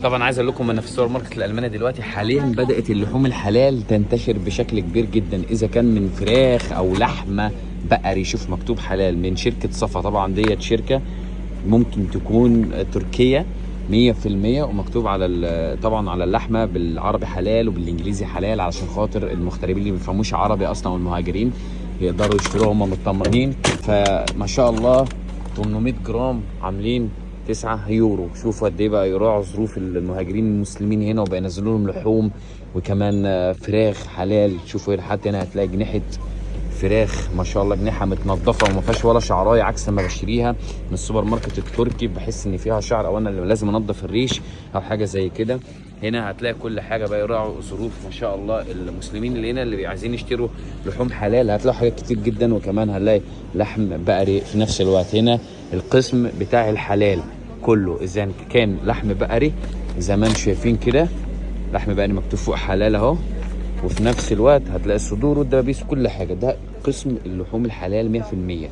طبعا عايز اقول لكم ان في السوبر ماركت الالماني دلوقتي حاليا بدات اللحوم الحلال تنتشر بشكل كبير جدا، اذا كان من فراخ او لحمه بقري. شوف مكتوب حلال من شركة صفا، طبعا ديت شركة ممكن تكون تركيه 100%، ومكتوب على طبعا على اللحمة بالعربي حلال وبالانجليزي حلال، علشان خاطر المغتربين اللي ما بيفهموش عربي اصلا والمهاجرين يقدروا يشتروها هم مطمنين. فما شاء الله 800 جرام عاملين 9 يورو. شوفوا قد ايه بقى يراعوا ظروف المهاجرين المسلمين هنا، وبقى ينزلوا لهم لحوم وكمان فراخ حلال. شوفوا هنا حتى هنا هتلاقي جنيحه فراخ ما شاء الله، جنيحه متنضفه وما فيهاش ولا شعرايه، عكس ما بشتريها من السوبر ماركت التركي بحس ان فيها شعر، او انا اللي لازم انضف الريش او حاجة زي كده. هنا هتلاقي كل حاجة بقى يراعوا ظروف ما شاء الله المسلمين اللي هنا اللي عايزين يشتروا لحوم حلال. هتلاقوا حاجات كتير جدا، وكمان هنلاقي لحم بقري في نفس الوقت. هنا القسم بتاع الحلال كله، اذا كان لحم بقري زي ما انتم شايفين كده، لحم بقري مكتوب فوق حلال اهو، وفي نفس الوقت هتلاقي الصدور والدبابيس كل حاجة. ده قسم اللحوم الحلال 100%.